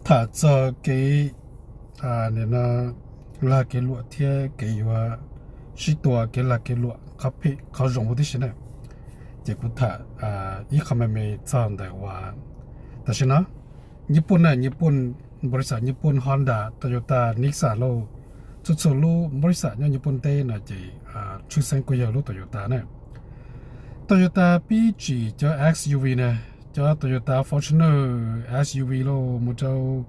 Tham txog kev lag kev luam thiab kev yuav sib tua, kev lag kev luam qhov phem qhov zoo huv tib si na, ces kuv tham ib qho me me txog ntawm uas tam sim no Nyij Pooj na, Nyij Pooj, npaus li xas Nyij Pooj, Honda, Toyota, Nissan lauj, txhua txhua lub npaus li xas nyob Nyij Pooj teb no ces tshwj xeeb kuj yog lub Toyota na. Toyota pib tsim cov S U V na, cov Toyota Fortuner S U V lauj, mus rau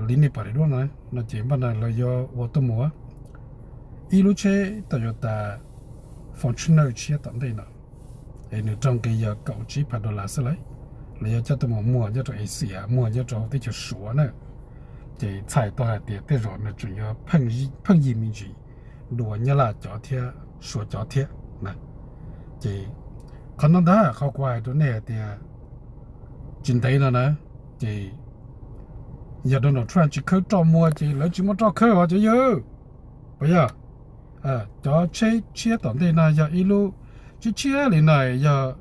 li nej pom daim duab no, no ces npaj no lawv yuav ua tuaj mus ib lub tsheb Toyota Fortuner tshiab tom ntej no, es nws raug nqi yog kaum tsib phav dollar xwb lauj. Lawv yuav coj tuaj mus muag nyob rau Asia, muag nyob rau teb chaws Suav na. Ces txhais tau hais tias tej zaum nws tseem yuav pheej yig me ntsis dua Nyab Laj cov thiab Suav cov thiab na. Ces qhov no ntag qhov kuv hais rau nej hais tias tsis ntev no na, ces yog Donald Trump tsis khawb roj muag ces lawv tsis muaj roj khawb os cov yawg. Puas yog? Cov tsheb tshiab tom ntej no yog ib lub tshiab tshiab li no, yog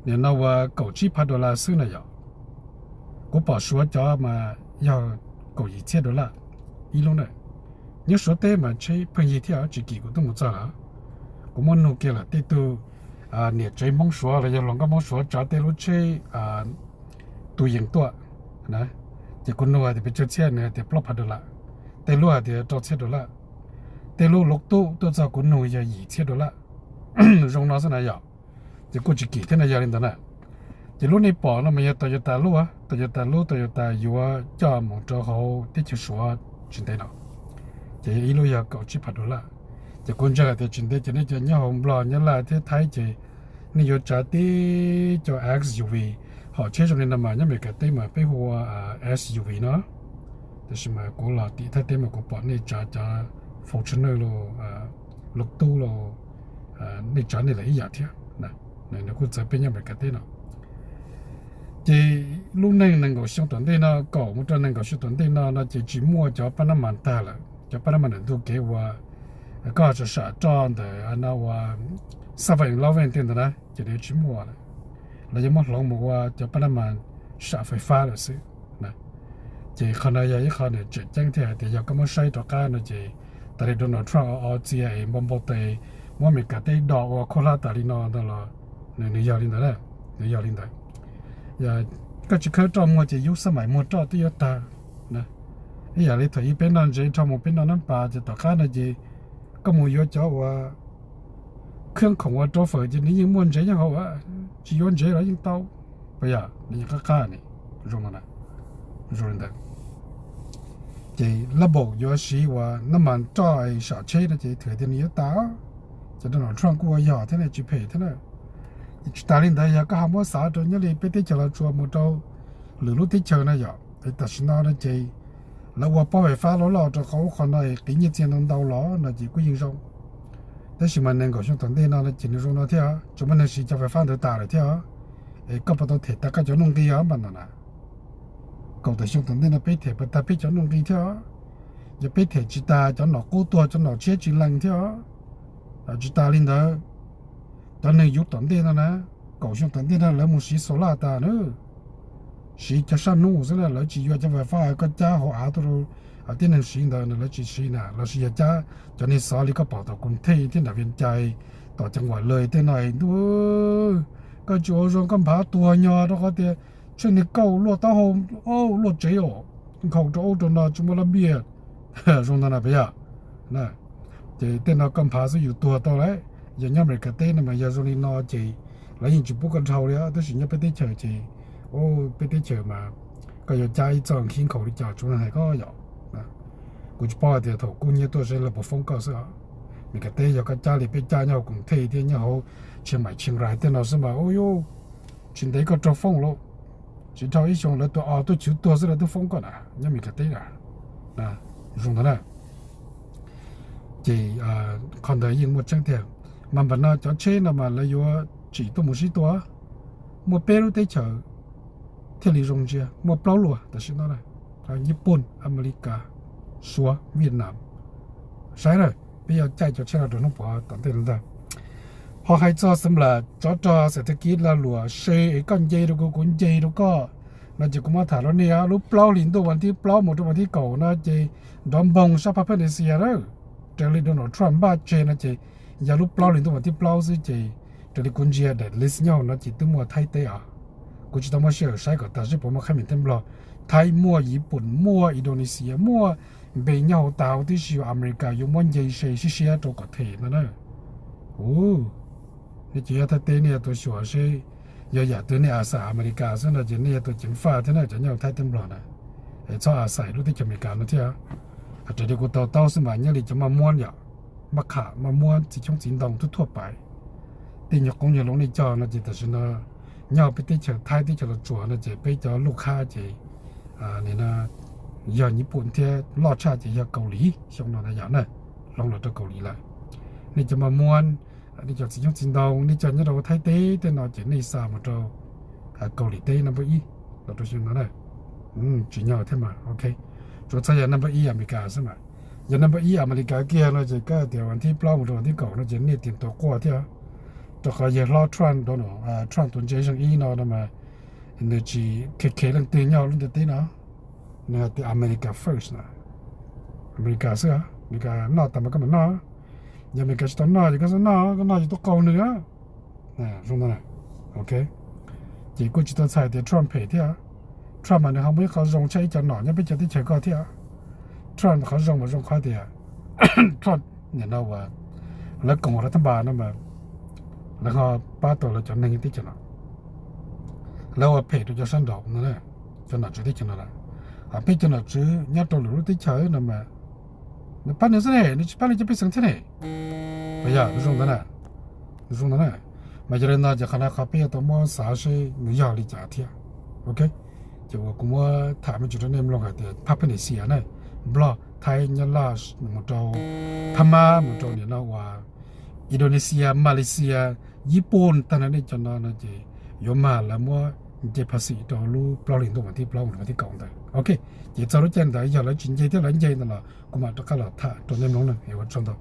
nim no uas kaum tsib phav dollar xwb na yom. Kuv pom Suav cov mas yog kaum yim txhiab dollar ib lub na. Nyob Suav teb mas tsheb pheej yig thiab, tsis kim kuv twb mus txog lawm. Kuv muab nug kiag lawm tej tug niam tsev Hmoob Suav los yog hluas nkauj Hmoob Suav tsav tej lub tsheb tus yees tuaj na, ces kuv nug hais tias pes tsawg txhiab, nws hais tias plaub phav dollar. Tej lub hais tias rau txhiab dollar. Tej lub Lotus tuaj txog kuv nug yog yim txhiab dollar. Zoo no xwb na yom. Ces kuj tsis kim thiab no yog li ntawd na. Ces lub nej pom no mas yog Toyota lub, Toyota lub, Toyota yuav coj mus rau hauv teb chaws Suav tsis ntev no. Ces yog ib lub yog kaum tsib phav dollar. Ces kuv ntseeg hais tias tsis ntev ces nej cov nyob hauv Nplog, Nyab Laj thiab Thaib ces nej yuav tsav tib co S U V. Hom tsheb zoo li no mas nyob Amelikas teb mas peb hu ua S U V no. Tab sis mas kuv los tim Thaib teb mas kuv pom nej tsav cov Fortuner los, Lotus los, nej tsav nej lawm ib yam thiab. Nws kuj txawv peb nyob Amelikas teb no. Ces lub neej nees nkaum xyoo tom ntej no, kaum mus rau nees nkaum xyoo tom ntej no no ces tsis muaj cov pab nab mas tag lawm. Cov pab nab mas ntawm ntu kev uas koj sam sam roj ntawm no uas seven eleven tej ntawd na ces nws tsis muaj lawm. Lawv yuav muab hloov mus ua cov pab nab mas sam fais fab lawm xwb. Ces qhov no yog ib qho nws tseem ceeb thiab hais tias yog koj muab saib rov qab no ces tas li Donald Trump o o txia es npau npau tes muab Amelikas teb do ua khaub hlab tas li no ntag los nws yog li ntawd, nws yog li ntawd. Koj tsis khawb roj muag ces yub xab maim muag roj twb yuav tag. Ib yam li thaum ub peb noj ntsev dhau mus peb noj nab pas ces tom qab no ces koj mus yuav cov uas khab khoom ua rau fawm ces nws yeej muaj ntsev nyob hauv, tsis yuav ntsev los yeej tau. Puas yog? Nws yeej qab qab ni, zoo no, zoo li ntawd. Ces lab npaum yuav siv uas nab mas roj sam tsheb no ces thwm tias nws yuav tas. Ces Donald Trump kuj ua yog thiab ne, tsis phem thiab na. Ces tsis tas li ntawd, yog koj ho muab xav rau nyob li peb teb chaws Los Tsuas mus rau lwm lub teb chaws na yom, es tam sim no no ces lawv ua pob fais fab loj loj rau qhov ub qhov no es qiv nyiaj txiag ntau ntau los no ces kuj yeej zoo. Tab sis mas nees nkaum xyoo tom ntej no no ces nws zoo no thiab, tsuas muaj neeg siv cov fais fab ntawd tas lawm thiab. Es koj puas tau them tag koj cov nuj nqi os npaj no na? Kaum tawm xyoo tom ntej no peb them puas tag peb cov nuj nqi thiab? Yog peb them tsis tag, cov nom qub tuag, cov nom tshiab tsis lees thiab. Tsis tas li ntawd, cov neeg yug tom ntej no na, kaum xyoo tom ntej no lawv mus siv solar tas na, siv cov sab hnub xwb na, lawv tsis yuav cov fais fab koj cab hauv av tuaj rau tib neeg siv ntawd, lawv tsis siv na, lossis yog cab cov niag xov li koj pom tom Koos Thej thiab nram Vias Cais, tom Ceev Vam Lawm tej no ntuj, koj tsis ua zoo koj nphav tuag nyog rau qhov tias tsheej niag kauj luaj taub hau, luaj tsev os, nkhaus rau ub rau no tsis muaj lab npiaj, zoo ntau na puas yog? Ces tej no koj nphav xwb yus tuag tau lawm. Yog nyob Amelikas teb no mas yog zoo li no ces lawv yeej tsis pub koj dhau li, tab sis nyob peb teb chaws ces, peb teb chaws mas koj yuav cab ib txoj khib nkhaus li cas tsuas neeg hais koj yom. Kuv tsis paub hais tias thaum kub hnyiab tuaj seb lawv puas foob koj xwb os. Amelikas teb yog koj cab li peb cab nyob hauv Koos Thej thiab nyob hauv Tsheej Maim Tsheej Rais tej no xwb mas ub yuj, tsis ntev koj raug foob lauj. Tsis dhau ib xyoo lawv tua os tuaj chwv tuag xwb lawv twb foob koj na, nyob Amelikas teb na. Zoo ntawd na. Ces qhov ntawd yeej muaj tseeb tiag. Mas npam no cov tsheb no mas lawv yuav tsim tuaj mus sib tua. Muaj peb lub teb chaws thiaj li zoo ntsia, muaj plaub luag tam sim no na: Nyij Pooj, Amelikas, Suav, Viaj Nam. Saib na, peb yuav caij cov tsheb no rau hnub puav tom ntej no ntag. Ho hais txog xeem lam tsov rog xeem thaj kib lag luam se es koj nce rau kuv, kuv nce rau koj, No ces kuv muab tham rau nej, lub plaub hlis ntuj vas thib plaub mus rau vas thib kaum no ces nrov npoog sab Papua New Guinea na, raws li Donald Trump npaj tseg no ces yog lub plaub hlis ntuj vas thib plaub xwb ces raws li kuv ntsia daim list nyob hauv no ces twb muaj Thaib teb os. Kuv tsis tau muaj sij hawm saib kom tas seb puas muaj Khab Mim thiab Nplog. Thaib muaj, Yiv Pum muaj, Indonesia muaj, npe nyob hauv tas huv tib si, Amelikas yuav muab nce se siab siab rau kom them no na. Ua, nej ces yog Thaib teb nej yuav tau xyuas seb yog yam twg, nej a xais Amelikas xwb no ces nej yuav tau ceev faj thiab na, cov nyob hauv Thaib teb Nplog na. Es txhob a xais lub teb chaws Amelikas no thiab. Raws li kuv to taub xwb mas nyob li cov maj muab yom, maj qham maj muab txiv xyoob txiv ntoo thuaj thuaj pais, tej nyuag qoob nyuag loo nej cog no ces tam sim no nyob peb teb chaws Thaib teb chaws Los Tsuas no ces peb cov luj qhab ces yog Yiv Pum thiab loj tshaj ces yog Kaus Lim xyoo no na yom na, hloov los rau Kaus Lim lawm. Nej cov maj muab, nej cov txiv xyoob txiv ntoo nej cog nyob rau Thaib teb tej no ces nej xa mus rau Kaus Lim teb number ib los rau xyoo no na. Tsis nyog thiab mas ok, tsuas txhob yog number ib Amelikas xwb mas. Yog number ib Amelikas kiag no ces koj tias vas thib plaub mus rau vas thib kaum no ces nej tias tua quaj thiab. Rau qhov yawg hlob Trump, Donald Trump tus ntse zeej ib no no mas nws tsis khe khe leej twg nyob lub ntiaj teb no. Nws hais tias America first na, Amelikas xwb, Amelikas noj tas mas koj mam noj. Yog Amelikas tsis tau noj ces koj txhob noj, koj noj ces tuaj qaug nws. Zoo no, ok. Ces kuj tsis tau txhais tias Trump phem thiab. Trump mas nws ho muaj ib qho zoo tshaj ib co nom nyob peb cov teb chaws ko thiab. Trump qhov zoo mas zoo qhov tias Trump nim no uas lawv koom lawv thab npas no mas lawv ho pab tau lawv cov neeg teb chaws no. Lawv ua phem rau cov sab nraud no, cov nom tswv teb chaws no lawm. Peb cov nom tswv nyob rau lwm lub teb chaws no mas nws pab nws xwb ne, nws tsis pab nws cov pej xeem thiab ne. Puas yog? Zoo ntawd na, zoo ntawd na. Mas yog li no ces qhov no qhov peb yuav tau muab xav seb nws yog li cas thiab. Ok, ces uas kuv muab tham me ntsis rau nej mloog hais tias Papua New Guinea na, Nplog, Thaib, Nyab Laj, mus rau Thab Mab, mus rau nim no uas Indonesia, Malaysia, Yiv Pum, tag nrho nej cov no no ces yuav mag lawv muab nce phas xim rau lub plaub hlis ntuj vas thib plaub mus rau vas thib kaum ntawd. Ok, ces txog lub caij ntawd yog lawv tsis nce thiab lawv nce ntawd los kuv mam rov qab los tham rau nej mloog na, es ua tsaug ntau.